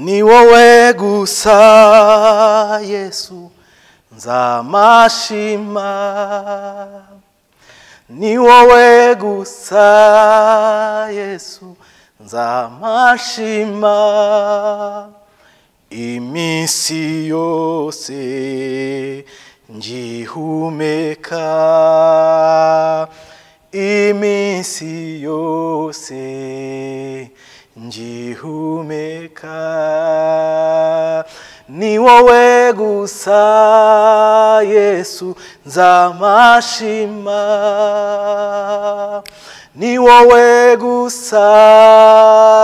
Ni wowe gusa Yesu nzamashima, ni wowe gusa Yesu nzamashima, iminsi yose ngihumeka, iminsi yose ngihumeka. Ni wowe gusa Yesu nzamashima, ni wowe gusa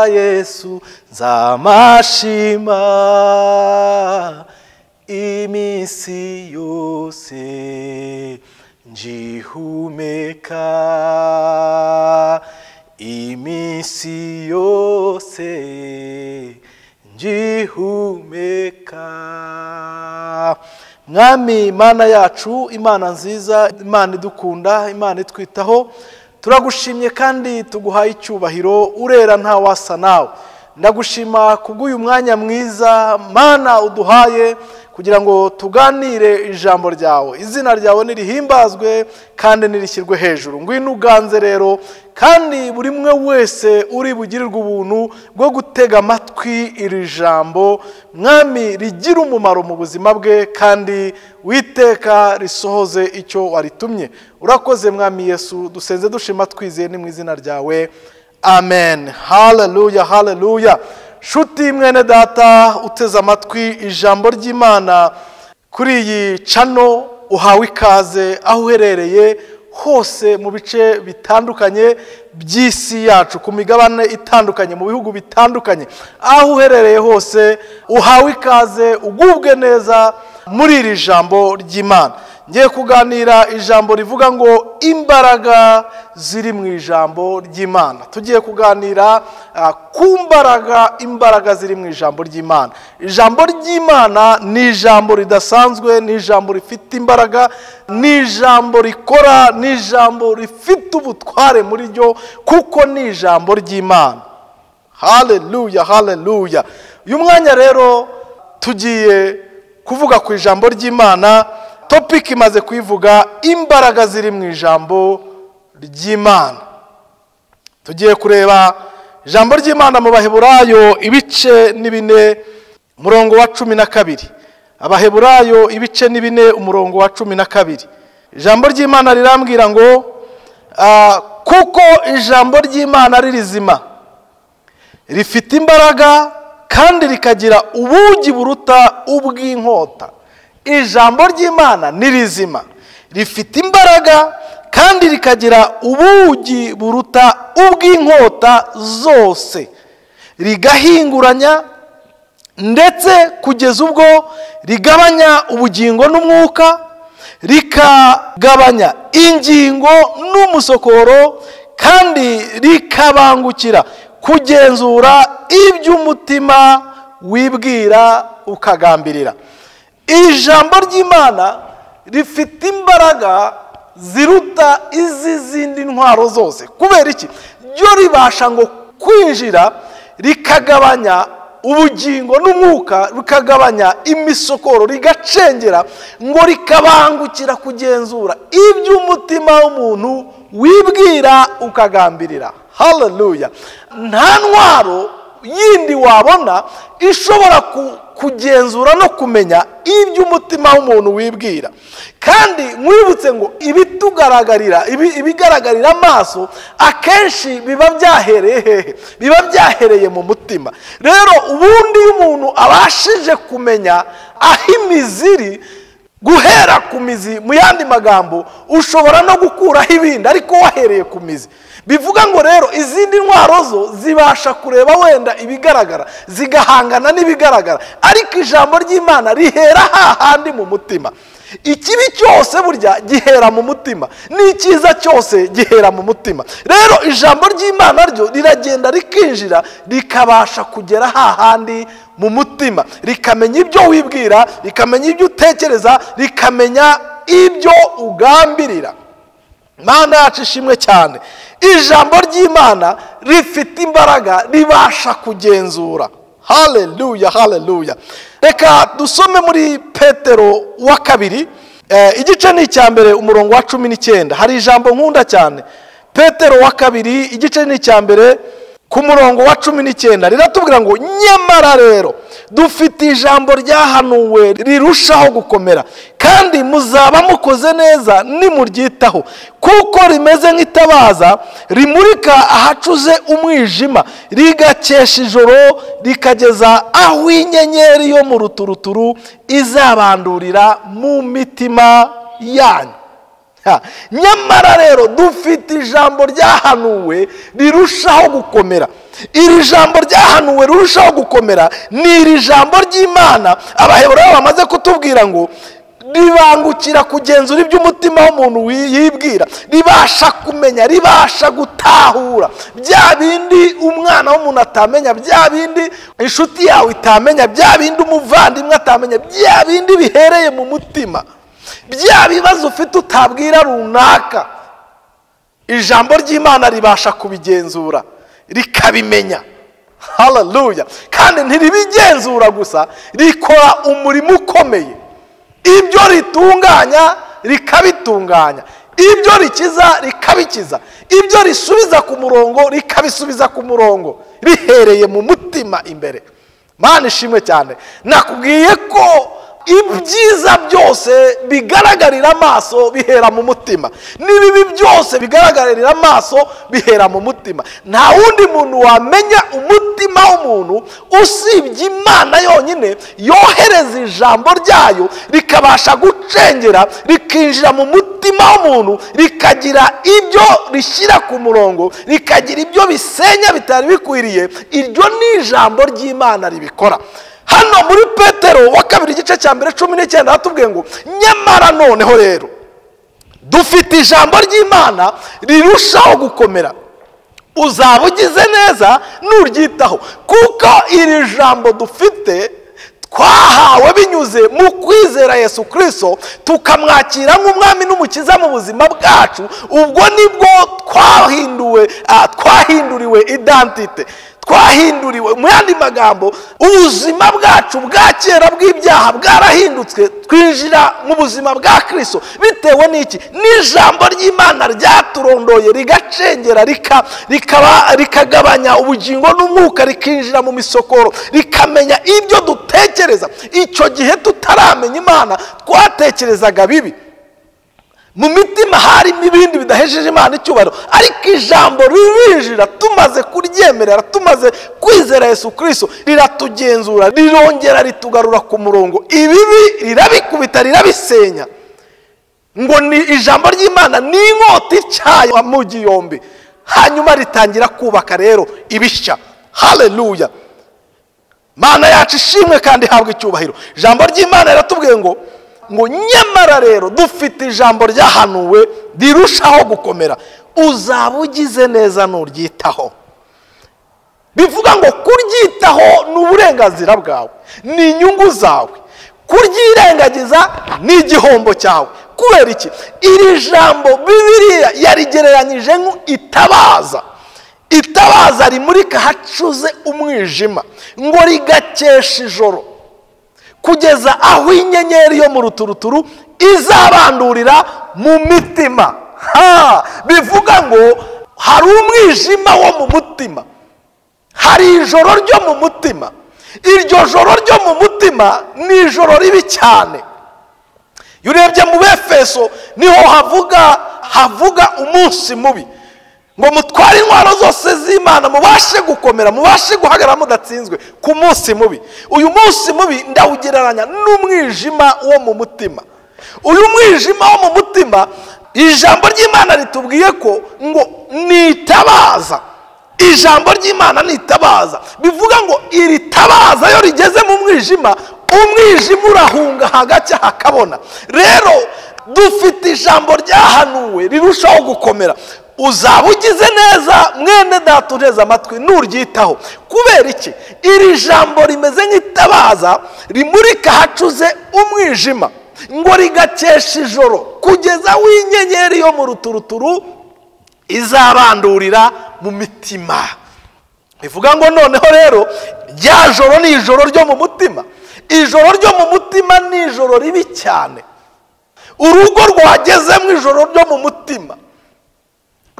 Yesu nzamashima, iminsi yose ngihumeka, iminsi yose ngihumeka. Mwami Imana yacu, Imana nziza, Imana idukunda, Imana itwitaho, turagushimye kandi tuguhaye icyubahiro, urera nta wasa nawe. Ndagushima kubw'uyu mwanya mwiza Mana uduhaye kugira ngo tuganire ijambo ryawe. Izina ryawe nirihimbazwe kandi nirishyirwe hejuru. Ngwino uganze rero, kandi buri mwe wese uri bugirirwe ubuntu bwo gutega amatwi iri jambo, Mwami, rigira umumaro mu buzima bwe kandi witeka risohoze icyo waritumye. Urakoze Mwami Yesu, dusenze dushima twizeye ni mu izina ryawe, amen. Haleluya, haleluya. Shuti mwene data uteze amatwi ijambo ry'Imana kuri iyi channel, uhawe ikaze aho uherereye hose mu bice bitandukanye by'isi yacu, ku migabane itandukanye, mu bihugu bitandukanye, aho uherereye hose uhawe ikaze, ugubwe neza muri iri jambo ry'Imana. Ngiye kuganira ijambo rivuga ngo imbaraga ziri mu ijambo ry'Imana. Tugiye kuganira ku mbaraga, imbaraga ziri mu ijambo ry'Imana. Ijambo ry'Imana ni ijambo ridasanzwe, ni ijambo rifite imbaraga, ni ijambo rikora, ni ijambo rifite ubutware muri ryo, kuko ni ijambo ry'Imana. Haleluya, haleluya. Uyu mwanya rero tugiye kuvuga ku ijambo ry'Imana. Topic imaze kuivuga, imbaraga ziri mu ijambo ry'Imana. Tugiye kureba ijambo ry'Imana mu Baheburayo ibice 4 umurongo wa 12. Abaheburayo ibice 4 umurongo wa 12. Ijambo ry'Imana rirambwira ngo kuko ijambo ry'Imana ari rizima, rifite imbaraga kandi rikagira ubugi buruta ubw'inkota. Ijambo ry'Imana ni rizima, rifite imbaraga kandi rikagira ubugi buruta ubw'inkota zose, rigahinguranya ndetse kugeza ubwo rigabanya ubugingo n'umwuka, rikagabanya ingingo n'umusokoro, kandi rikabangukira kugenzura iby'umutima wibwira ukagambirira. Ijambo ry'Imana rifite imbaraga ziruta izindi ntwaro zose. Kubera iki? Ryo ribasha ngo kwinjira rikagabanya ubugingo n'umwuka, rikagabanya imisokoro, rigacengera ngo rikabangukira kugenzura iby'umutima w'umuntu wibwira ukagambirira. Haleluya. Nta ntwaro yindi wabona ishobora kugenzura no kumenya iby'umutima w'umuntu wibwira. Kandi mwibutse ngo ibitugaragarira, ibigaragarira amaso akenshi biba byahereye hehe? Biba byahereye mu mutima. Rero ubundi umuntu abashije kumenya aho imiziri, guhera ku mizi, mu yandi magambo ushobora no gukuraho ibindi ariko wahereye ku mizi. Bivuga ngo rero izindi ntwaro zo zibasha kureba wenda ibigaragara, zigahangana n'ibigaragara, ariko ijambo ry'Imana rihera hahandi mu mutima. Ikibi cyose burya gihera mu mutima, n'icyiza cyose gihera mu mutima. Rero ijambo ry'Imana ryo riragenda rikinjira, rikabasha kugera hahandi mu mutima, rikamenya ibyo wibwira, rikamenya ibyo utekereza, rikamenya ibyo ugambirira. Mana yacu ishimwe cyane. Ijambo ry'Imana rifite imbaraga, ribasha kugenzura. Haleluya, haleluya. Reka dusome muri Petero wa kabiri, igice ni icya mbere umurongo wa 19. Hari ijambo nkunda cyane. Petero wa kabiri igice ni icya mbere ku murongo wa 19 riratubwira ngo nyamara rero dufite ijambo ryahanuwe rirushaho gukomera, kandi muzaba mukoze neza nimuryitaho, kuko rimeze nk'itabaza rimurika ahacuze umwijima, rigakesha ijoro rikageza aho inyenyeri yo mu ruturuturu izabandurira mu mitima yanyu. Nyamara rero dufite ijambo ryahanuwe rirushaho gukomera. Iri jambo ryahanuwe rirushaho gukomera ni iri jambo ry'Imana Abaheburayo bamaze kutubwira ngo ribangukira kugenzura iby'umutima w'umuntu yibwira, ribasha kumenya, ribasha gutahura bya bindi umwana w'umuntu atamenya, bya bindi inshuti yawe itamenya, bya bindi umuvandimwe atamenya, bya bindi bihereye mu mutima, bya bibazo ufite utabwira runaka. Ijambo ry'Imana ribasha kubigenzura rikabimenya. Haleluya. Kandi ntiribigenzura gusa, rikora umurimo ukomeye. Ibyo ritunganya rikabitunganya, ibyo rikiza rikabikiza, ibyo risubiza ku murongo rikabisubiza ku murongo, rihereye mu mutima imbere. Mana ishimwe cyane. Nakubwiye ko ibyiza byose bigaragarira amaso bihera mu mutima, n'ibibi byose bigaragarira amaso bihera mu mutima. Nta wundi muntu wamenya umutima w'umuntu usibye Imana yonyine yohereza ijambo ryayo rikabasha gucengera, rikinjira mu mutima w'umuntu, rikagira ibyo rishyira ku murongo, rikagira ibyo bisenya bitari bikwiriye. Iryo ni ijambo ry'Imana ribikora. Hano muri Petero wa kabiri igice cya mbere 19 hatubwiye ngo nyamara noneho rero dufite ijambo ry'Imana rirushaho gukomera, uzaba ugize neza nuryitaho, kuko iri jambo dufite twahawe binyuze mu kwizera Yesu Kristo, tukamwakira nk'umwami n'umukiza mu buzima bwacu. Ubwo nibwo twahinduwe, twahinduriwe identite, twahinduriwe. Mu yandi magambo, ubuzima bwacu bwa kera bw'ibyaha bwarahindutse, twinjira mu buzima bwa Kristo. Bitewe n'iki? N'ijambo ry'Imana ryaturondoye, rigacengera, rikagabanya ubugingo n'umwuka, rikinjira mu misokoro, rikamenya ibyo dutekereza. Icyo gihe tutaramenya Imana twatekerezaga bibi, mu mitima harimo ibindi bidahejeje Imana icyubahiro, ariko ijambo ririnjira tumaze kuryemerera, tumaze kwizera Yesu Kristo, riratugenzura, rirongera ritugarura ku murongo. Ibibi rirabikubita, rirabisenya. Ngo ni ijambo ry'Imana ni inkota ityaye amugi yombi, hanyuma ritangira kubaka rero ibishya. Haleluya. Mana yacu ishimwe kandi ihabwe icyubahiro. Ijambo ry'Imana riratubwiye ngo nyamara rero dufite ijambo ryahanuwe rirushaho gukomera, uzaba ugize neza nuryitaho. Bivuga ngo kuryitaho ni uburenganzira bwawe, ni inyungu zawe, kuryirengagiza ni igihombo cyawe. Kubera iki? Iri jambo Bibiliya yarigereranyije nk'itabaza. Itabaza rimurika hacuze umwijima, ngo rigakesha ijoro kugeza aho inyenyeri yo mu ruturuturu izabandurira mu mitima. Bivuga ngo hari umwijima wo mu mutima, hari ijoro ryo mu mutima. Iryo joro ryo mu mutima ni ijoro ribi cyane. Iyo urebye mu Befeso niho havuga umunsi mubi, ngo mutware intwaro zose z'Imana mubashe gukomera, mubashe guhagarara mudatsinzwe ku munsi mubi. Uyu munsi mubi ndawugereranya n'umwijima wo mu mutima. Uyu mwijima wo mu mutima, ijambo ry'Imana ritubwiye ko ngo nitabaza. Ijambo ry'Imana nitabaza, bivuga ngo iri tabaza yo rigeze mu mwijima, umwijima urahunga hagacya hakabona. Rero dufite ijambo ryahanuwe rirushaho gukomera, uzaba ugize neza mwene data uteze amatwi nuryitaho. Kubera iki? Iri jambo rimeze nk'itabaza rimurika hacuze umwijima, ngo rigakesha ijoro kugeza w'inyenyeri yo mu ruturuturu izabandurira mu mitima. Bivuga ngo noneho rero rya joro ni ijoro ryo mu mutima. Ijoro ryo mu mutima ni ijoro ribi cyane. Urugo rwageze mu ijoro ryo mu mutima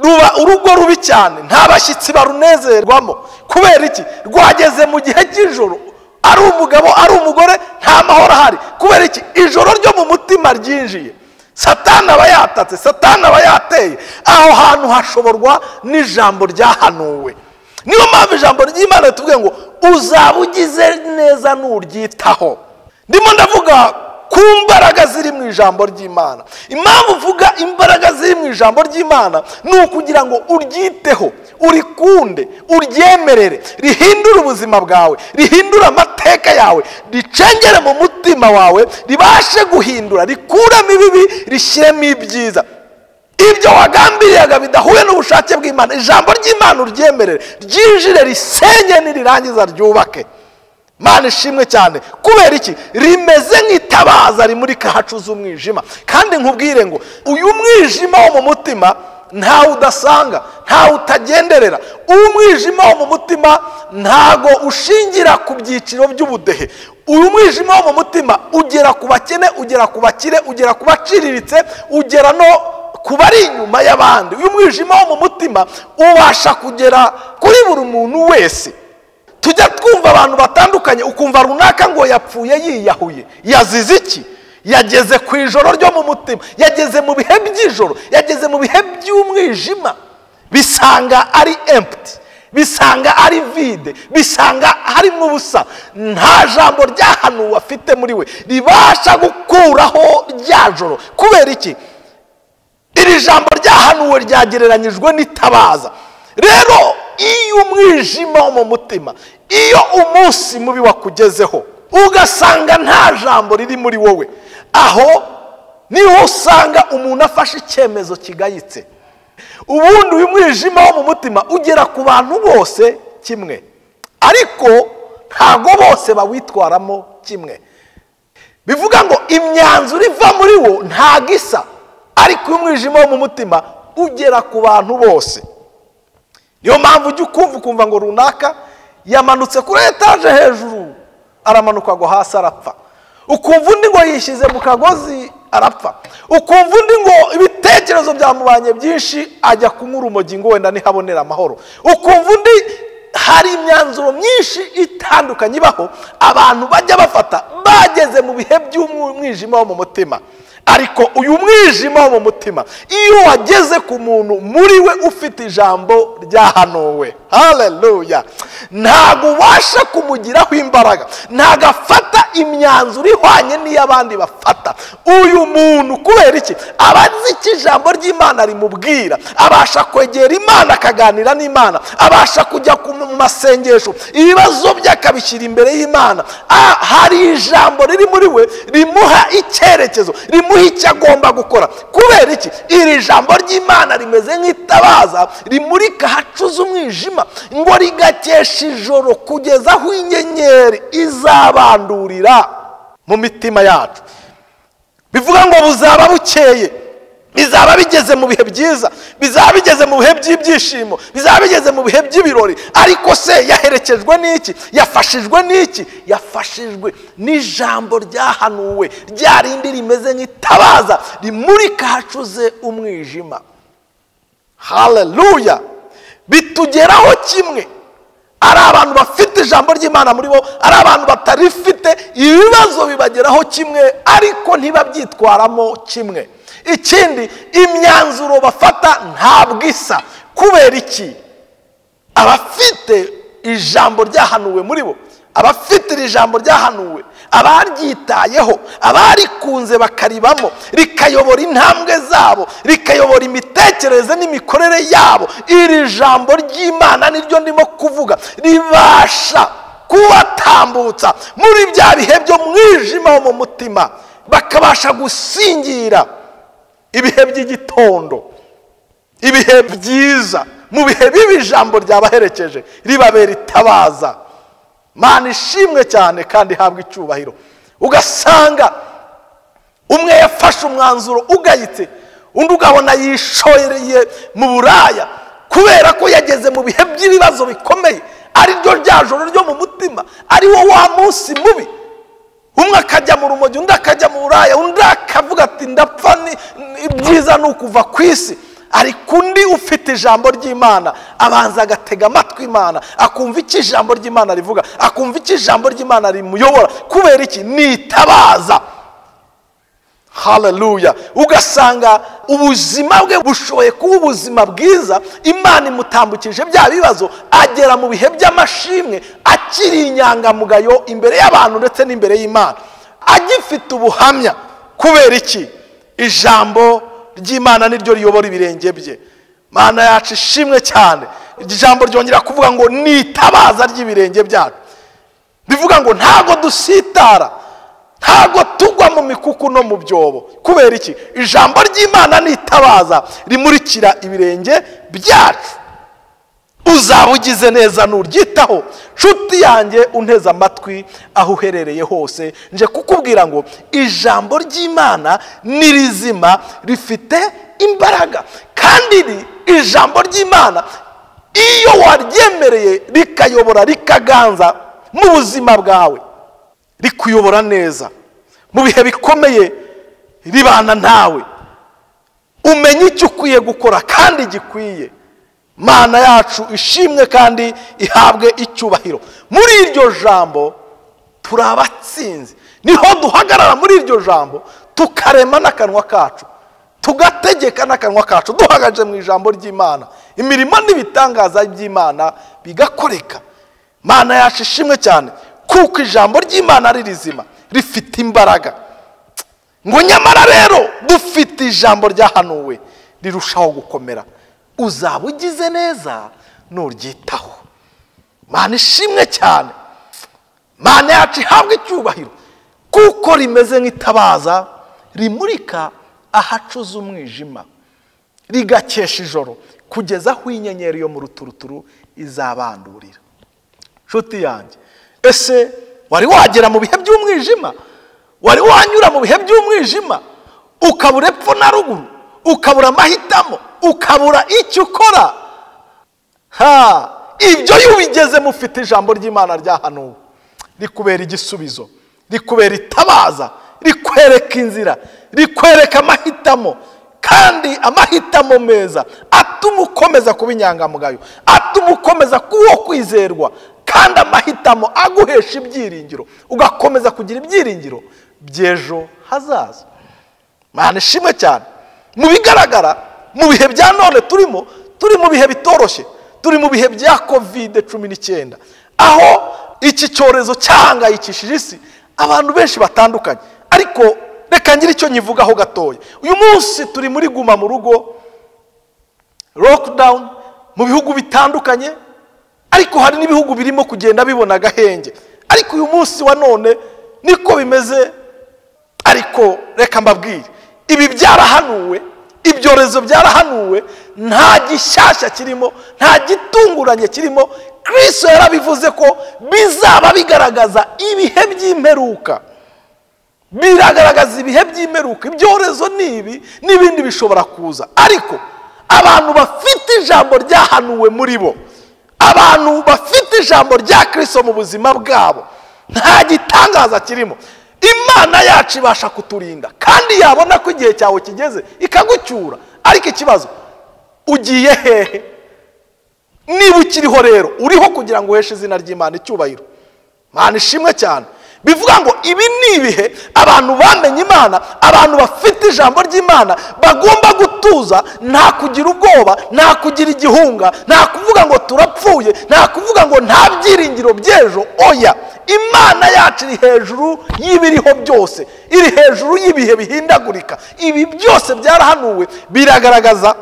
ruba urugo rubi cyane, nta bashyitsi barunezerwamo. Kubera iki? Rwageze mu gihe cy'ijoro, ari umugabo ari umugore, nta mahoro ahari. Kubera iki? Ijoro ryo mu mutima ryinjiye, Satani aba yatatse, Satani aba yateye. Aho hantu hashoborwa n'ijambo ryahanuwe. Niyo mpamvu ijambo ry'Imana ritubwiye ngo uzaba ugize neza nuryitaho. Ndimo ndavuga ku mbaraga ziri mu ijambo ry'Imana. Impamvu uvuga imbaraga ziri mu ijambo ry'Imana ni ukugira ngo uryiteho, urikunde, uryemerere, rihindure ubuzima bwawe, rihindure amateka yawe, ricengere mu mutima wawe, ribashe guhindura, rikuremo ibibi, rishyiremo ibyiza. Ibyo wagambiriyaga bidahuye n'ubushake bw'Imana, ijambo ry'Imana uryemerere, ryinjire, risenye, nirirangiza ryubake. Mana ishimwe cyane. Kubera iki? Rimeze nk'itabaza rimurika hacuze umwijima. Kandi nkubwire ngo uyu mwijima wo mu mutima ntawe udasanga, ntawe utagenderera. Umwijima wo mu mutima ntago ushingira ku byiciro by'ubudehe. Uyu mwijima wo mu mutima ugera ku bakene, ugera ku bakire, ugera ku baciriritse, ugera no ku bari inyuma y'abandi. Uyu mwijima wo mu mutima ubasha kugera kuri buri muntu wese. Tujya twumva abantu batandukanye, ukumva runaka ngo yapfuye yiyahuye. Yazize iki? Yageze ku ijoro ryo mu mutima, yageze mu bihe by'ijoro, yageze mu bihe by'umwijima. Bisanga ari empty, bisanga ari vide, bisanga harimo ubusa. Nta jambo ryahanuwe afite muri we ribasha gukuraho rya joro. Kubera iki? Iri jambo ryahanuwe ryagereranyijwe n'itabaza. Rero iyo umwijima wo mu mutima, iyo umunsi mubi wakugezeho ugasanga nta jambo riri muri wowe, aho niho usanga umuntu afashe icyemezo kigayitse. Ubundi uyu mwijima wo mu mutima ugera ku bantu bose kimwe, ariko ntago bose bawitwaramo kimwe. Bivuga ngo imyanzuro iva muri wo ntago isa, ariko uyu mwijima wo mu mutima ugera ku bantu bose. Niyo mpamvu ujya ukumva ngo runaka yamanutse kuri etaje hejuru, aramanuka ngo hasi arapfa. Ukumva undi ngo yishyize mu kagozi arapfa. Ukumva undi ngo ibitekerezo byamubanye byinshi ajya kunywa urumogi ngo wenda ntihabonera amahoro. Ukumva undi, hari imyanzuro myinshi itandukanye ibaho abantu bajya bafata bageze mu bihe by'umwijima wo mu mutima. Ariko uyu mwijima wo mu mutima iyo wageze ku muntu muri we ufite ijambo ryahanuwe, haleluya, ntago ubasha kumugiraho imbaraga, ntago afata imyanzuro ihwanye n'iy'abandi bafata. Uyu muntu kubera iki? Aba azi icyo ijambo ry'Imana rimubwira, abasha kwegera Imana akaganira n'Imana, abasha kujya mu masengesho, ibibazo bye akabishyira imbere y'Imana. Hari ijambo riri muri we rimuha icyerekezo, rimuha icyo agomba gukora. Kubera iki? Iri jambo ry'Imana rimeze nk'itabaza rimurika hacuze umwijima, ngo rigakesha ijoro kugeza aho inyenyeri izabandurira mu mitima yacu. Bivuga ngo buzaba bukeye, bizaba bigeze mu bihe byiza, bizaba bigeze mu bihe by'ibyishimo, bizaba bigeze mu bihe by'ibirori. Ariko se yaherekejwe n'iki? Yafashijwe n'iki? Yafashijwe n'ijambo ryahanuwe, rya rindi rimeze nk'itabaza rimurika hacuze umwijima. Haleluya! Bitugeraho kimwe, ari abantu bafite ijambo ry'Imana muri bo, ari abantu batarifite, ibibazo bibageraho kimwe, ariko ntibabyitwaramo kimwe. Ikindi, imyanzuro bafata ntabwo isa. Kubera iki? Abafite ijambo ryahanuwe muri bo, abafite iri jambo ryahanuwe, abaryitayeho, abarikunze bakaribamo, rikayobora intambwe zabo, rikayobora imitekerereze n'imikorere yabo, iri jambo ry'Imana niryo ndimo kuvuga, ribasha kubatambutsa muri bya bihe byo mwijima wo mu mutima, bakabasha gusingira ibihe by'igitondo, ibihe byiza. Mu bihe bibi ijambo ryabaherekeje ribabera itabaza. Mana ishimwe cyane kandi ihabwa icyubahiro. Ugasanga umwe yafashe umwanzuro ugayitse, undi ugabona yishoreye mu buraya kubera ko yageze mu bihe by'ibibazo bikomeye, ari ryo rya joro ryo mu mutima, ari wo wa munsi mubi. Umwe akajya mu rumogi, undi akajya mu buraya, undi akavuga ati ndapfa, ibyiza ni ukuva ku isi. Ariko undi ufite ijambo ry'Imana abanza agatega amatwi Imana, akumva icyo ijambo ry'Imana rivuga, akumva icyo ijambo ry'Imana rimuyobora. Kubera iki? Nitabaza. Haleluya. Ugasanga ubuzima bwe bushoboye kuba ubuzima bwiza, Imana imutambukije bya bibazo, agera mu bihe by'amashimwe akiri inyangamugayo imbere y'abantu ndetse n'imbere y'Imana, agifite ubuhamya. Kubera iki? Ijambo ry'Imana niryo riyobora ibirenge bye. Mana yacu ishimwe cyane. Ijambo ryongera kuvuga ngo nitabaza ry'ibirenge byacu, bivuga ngo ntago dusitara, ntago tugwa mu mikuku no mu byobo. Kubera iki? Ijambo ry'Imana nitabaza rimurikira ibirenge byacu. Uzaba ugize neza nuryitaho. Nshuti yanjye unteze amatwi aho uherereye hose, nje kukubwira ngo ijambo ry'Imana ni rizima, rifite imbaraga. Kandi ijambo ry'Imana iyo waryemereye rikayobora, rikaganza mu buzima bwawe, rikuyobora neza mu bihe bikomeye, ribana nawe, umenye icyo ukwiye gukora kandi gikwiye. Mana yacu ishimwe kandi ihabwe icyubahiro. Muri iryo jambo turabatsinze. Niho duhagarara muri iryo jambo, tukarema n'akanwa kacu, tugategeka n'akanwa kacu, duhagaze mu ijambo ry'Imana, imirimo n'ibitangaza by'Imana bigakoreka. Mana yacu ishimwe cyane, kuko ijambo ry'Imana ari rizima, rifite imbaraga. Ngo nyamara rero dufite ijambo ryahanuwe rirushaho gukomera. Uzaba ugize neza nuryitaho. Mana ishimwe cyane. Mana yacu ihabwe icyubahiro, kuko rimeze nk'itabaza rimurika ahacuze umwijima, rigakesha ijoro kugeza aho inyenyeri yo mu ruturuturu izabandurira. Nshuti yanjye, ese wari wagera mu bihe by'umwijima? Wari wanyura mu bihe by'umwijima, ukabura epfo na ruguru, ukabura amahitamo, ukabura icyo ukora? Ibyo iyo ubigeze mufite ijambo ry'Imana ryahanuwe, rikubera igisubizo, rikubera itabaza, rikwereka inzira, rikwereka amahitamo, kandi amahitamo meza atuma ukomeza kuba inyangamugayo, atuma ukomeza kuba kwizerwa, kandi amahitamo aguhesha ibyiringiro, ugakomeza kugira ibyiringiro by'ejo hazaza. Mana ishimwe cyane. Mu bigaragara mu bihe bya none turimo, turi mu bihe bitoroshye, turi mu bihe bya COVID-19, aho iki cyorezo cyahangayikishije isi, abantu benshi batandukanye. Ariko reka ngire icyo nyivugaho gatoya. Uyu munsi turi muri guma mu rugo, lockdown mu bihugu bitandukanye, ariko hari n'ibihugu birimo kugenda bibona agahenge. Ariko uyu munsi wa none niko bimeze. Ariko reka mbabwire, ibi byarahanuwe, ibyorezo byarahanuwe, nta gishyashya kirimo, nta gitunguranye kirimo. Kristo yarabivuze ko bizaba bigaragaza ibihe by'imperuka. Biragaragaza ibihe by'imperuka. Ibyorezo ni ibi n'ibindi bishobora kuza, ariko abantu bafite ijambo ryahanuwe muri bo, abantu bafite ijambo rya Kristo mu buzima bwabo, nta gitangaza kirimo. Imana yacu ibasha kuturinda, kandi yabona ko igihe cyawe kigeze ikagucyura. Ariko ikibazo, ugiye hehe? Niba ukiriho rero, uriho kugira ngo uheshe izina ry'Imana icyubahiro. Mana ishimwe cyane. Bivuga ngo ibi ni ibihe abantu bamenye Imana, abantu bafite ijambo ry'Imana bagomba gutuza, nta kugira ubwoba, nta kugira igihunga, nta kuvuga ngo turapfuye, nta kuvuga ngo nta byiringiro by'ejo. Oya, Imana yacu iri hejuru y'ibiriho byose, iri hejuru y'ibihe bihindagurika. Ibi byose byarahanuwe, biragaragaza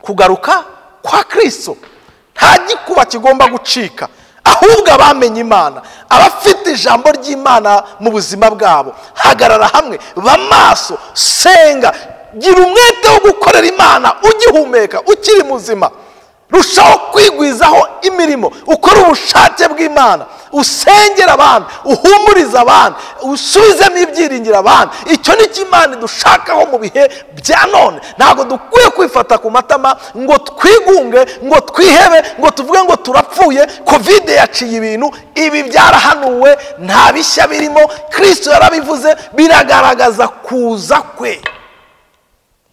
kugaruka kwa Kristo. Nta gikuba kigomba gucika, ahubwo abamenye Imana, abafite ijambo ry'Imana mu buzima bwabo, hagarara hamwe, ba maso, senga, gira umwete wo gukorera Imana ugihumeka, ukiri muzima. Rushaho kwigwizaho imirimo, ukora ubushake bw'Imana, usengera abantu, uhumuriza abantu, usubizemo ibyiringiro abantu. Icyo ni cyo Imana idushakaho mu bihe bya none. Ntabwo dukwiye kwifata ku matama ngo twigunge, ngo twihebe, ngo tuvuge ngo turapfuye, Covid yaciye ibintu. Ibi byarahanuwe, nta bishya birimo, Kristo yarabivuze, biragaragaza kuza kwe.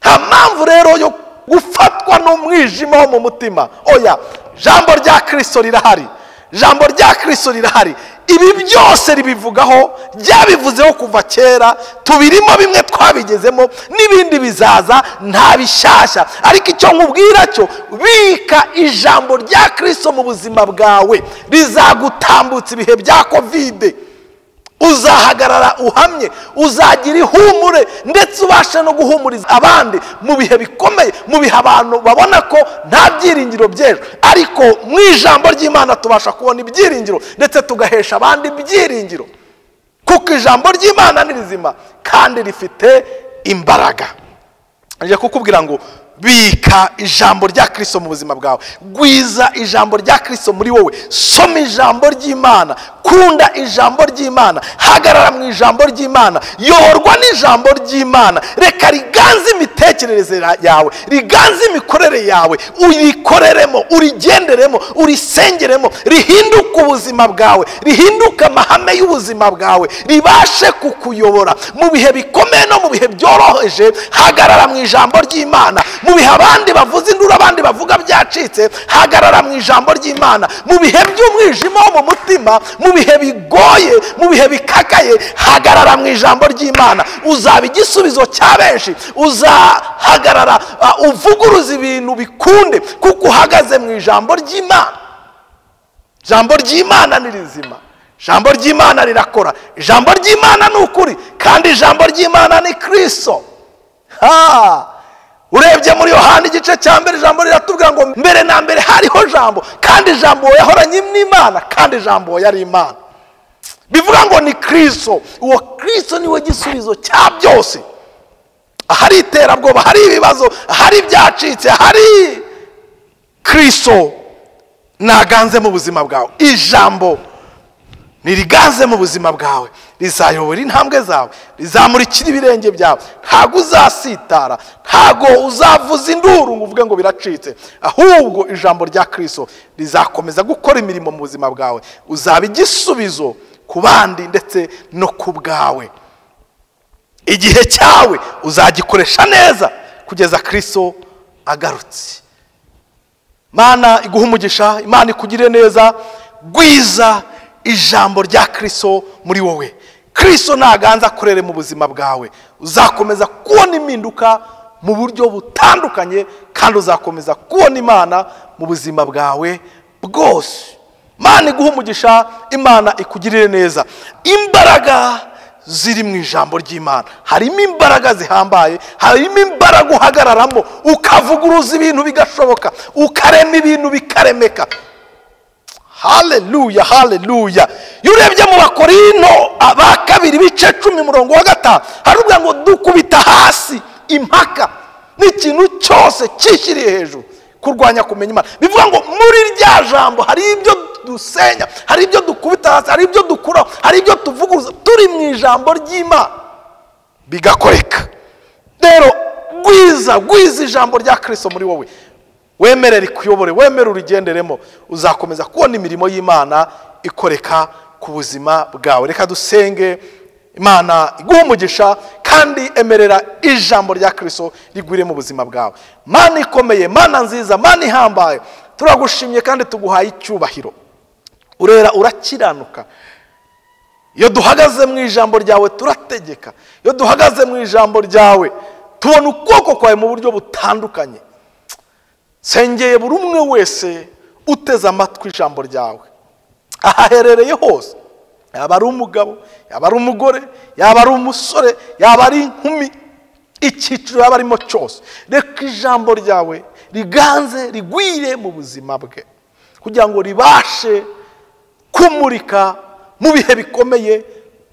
Nta mpamvu rero yo gufatwa n'umwijima wo mu mutima. Oya, jambo rya Kristo rirahari, jambo rya Kristo rirahari. Ibi byose ribivugaho, ryabivuzeho kuva kera, tubirimo, bimwe twabigezemo n'ibindi bizaza, nta bishyashya. Ariko icyo nkubwira cyo, bika ijambo rya Kristo mu buzima bwawe, rizagutambutsa ibihe bya Covid. Uzahagarara uhamye, uzagira ihumure, ndetse ubashe no guhumuriza abandi mu bihe bikomeye, mu bihe abantu babona ko nta byiringiro by'ejo. Ariko mu ijambo ry'Imana tubasha kubona ibyiringiro, ndetse tugahesha abandi ibyiringiro, kuko ijambo ry'Imana ni rizima kandi rifite imbaraga. Ngiye kukubwira ngo bika ijambo rya Kristo mu buzima bwawe, gwiza ijambo rya Kristo muri wowe, soma ijambo ry'Imana, kunda ijambo ry'Imana, hagarara mu ijambo ry'Imana, yoborwa n'ijambo ry'Imana. Reka riganze imitekerereze yawe, riganze imikorere yawe, urikoreremo, urigenderemo, urisengeremo, rihinduke ubuzima bwawe, rihinduke amahame y'ubuzima bwawe, ribashe kukuyobora mu bihe bikomeye no mu bihe byoroheje. Hagarara mu ijambo ry'Imana. Mu bihe abandi bavuze induru, abandi bavuga byacitse, hagarara mu ijambo ry'Imana. Mu bihe by'umwijima wo mu mutima, mu bihe bigoye, mu bihe bikakaye, hagarara mu ijambo ry'Imana. Uzaba igisubizo cya benshi, uzahagarara uvuguruza ibintu bikunde, kuko uhagaze mu ijambo ry'Imana. Ijambo ry'Imana ni rizima, ijambo ry'Imana rirakora, ijambo ry'Imana ni ukuri, kandi ijambo ry'Imana ni Kristo. Urebye muri Yohana igice cya mbere, ijambo riratubwira ngo mbere na mbere hariho jambo, kandi ijambo yahoranye n'Imana, kandi ijambo yari Imana. Bivuga ngo ni Kristo. Uwo Kristo niwe gisubizo cya byose. Ahari iterabwoba, hari ibibazo, hari ibyacitse, hari Kristo naganze mu buzima bwawe. Ijambo niriganze mu buzima bwawe, rizayobora intambwe zawe, rizamurikira ibirenge byawe. Ntago uzasitara, ntago uzavuza induru ngo uvuge ngo biracitse, ahubwo ijambo rya Kristo rizakomeza gukora imirimo mu buzima bwawe. Uzaba igisubizo ku bandi ndetse no ku bwawe. Igihe cyawe uzagikoresha neza kugeza Kristo agarutse. Mana iguhe umugisha, Imana ikugirire neza. Gwiza ijambo rya Kristo muri wowe. Kristo naganza akorere mu buzima bwawe, uzakomeza kubona impinduka mu buryo butandukanye, kandi uzakomeza kubona Imana mu buzima bwawe bwose. Imana iguhe umugisha, Imana ikugirire neza. Imbaraga ziri mu ijambo ry'Imana, harimo imbaraga zihambaye, harimo imbaraga uhagararamo ukavuguruza ibintu bigashoboka, ukarema ibintu bikaremeka. Haleluya, haleluya. Iyo urebye mu Bakorinto ba kabiri ibice 10 umurongo wa 5, haravuga ngo dukubita hasi impaka n'ikintu cyose cyishyiriye hejuru kurwanya kumenya Imana. Bivuga ngo muri rya jambo hari ibyo dusenya, hari ibyo dukubita hasi, hari ibyo dukuraho, hari ibyo tuvuguruza turi mu ijambo ry'Imana, bigakoreka. Rero gwiza, gwiza ijambo rya Kristo muri wowe, wemere rikuyobore, wemere urigenderemo, uzakomeza kubona imirimo y'Imana ikoreka ku buzima bwawe. Reka dusenge. Imana iguhe umugisha, kandi emerera ijambo rya Kristo rigwire mu buzima bwawe. Mana ikomeye, Mana nziza, Mana ihambaye, turagushimye kandi tuguhaye icyubahiro. Urera, urakiranuka. Iyo duhagaze mu ijambo ryawe turategeka, iyo duhagaze mu ijambo ryawe tubona ukuboko kwawe mu buryo butandukanye. Sengeye buri umwe wese uteze amatwi ijambo ryawe, ahaherereye hose, yaba ari umugabo, yaba ari umugore, yaba ari umusore, yaba ari inkumi, icyiciro yaba arimo cyose, reka ijambo ryawe riganze, rigwire mu buzima bwe, kugira ngo ribashe kumurika mu bihe bikomeye,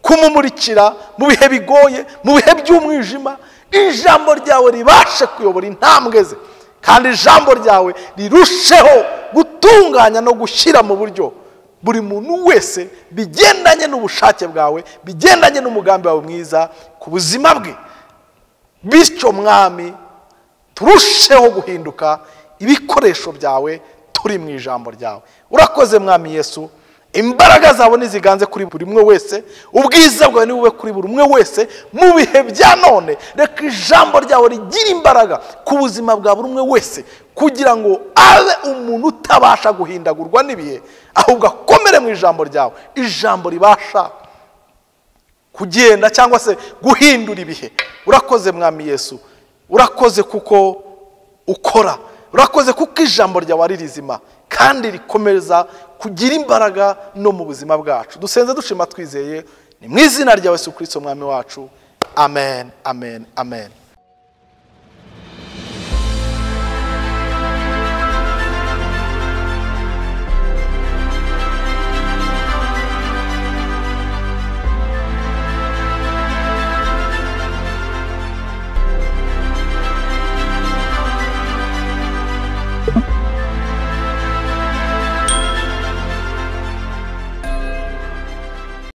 kumumurikira mu bihe bigoye, mu bihe by'umwijima. Ijambo ryawe ribashe kuyobora intambwe ze, Kandi ijambo ryawe rirusheho gutunganya no gushyira mu buryo buri muntu wese bigendanye n'ubushake bwawe, bigendanye n'umugambi wawe mwiza ku buzima bwe. Bityo Mwami, turusheho guhinduka ibikoresho byawe turi mu ijambo ryawe. Urakoze Mwami Yesu, imbaraga zawe niziganze kuri buri umwe wese, ubwiza bwawe nibube kuri buri umwe wese mu bihe bya none. Reka ijambo ryawe rigire imbaraga ku buzima bwa buri umwe wese, kugira ngo abe umuntu utabasha guhindagurwa n'ibihe, ahubwo akomere mu ijambo ryawe, ijambo ribasha kugenda cyangwa se guhindura ibihe. Urakoze Mwami Yesu, urakoze kuko ukora, urakoze kuko ijambo ryawe ari rizima kandi rikomeza kugira imbaraga no mu buzima bwacu. Dusenze dushima twizeye, ni mu izina rya Yesu Kristo Mwami wacu. Amen, amen, amen.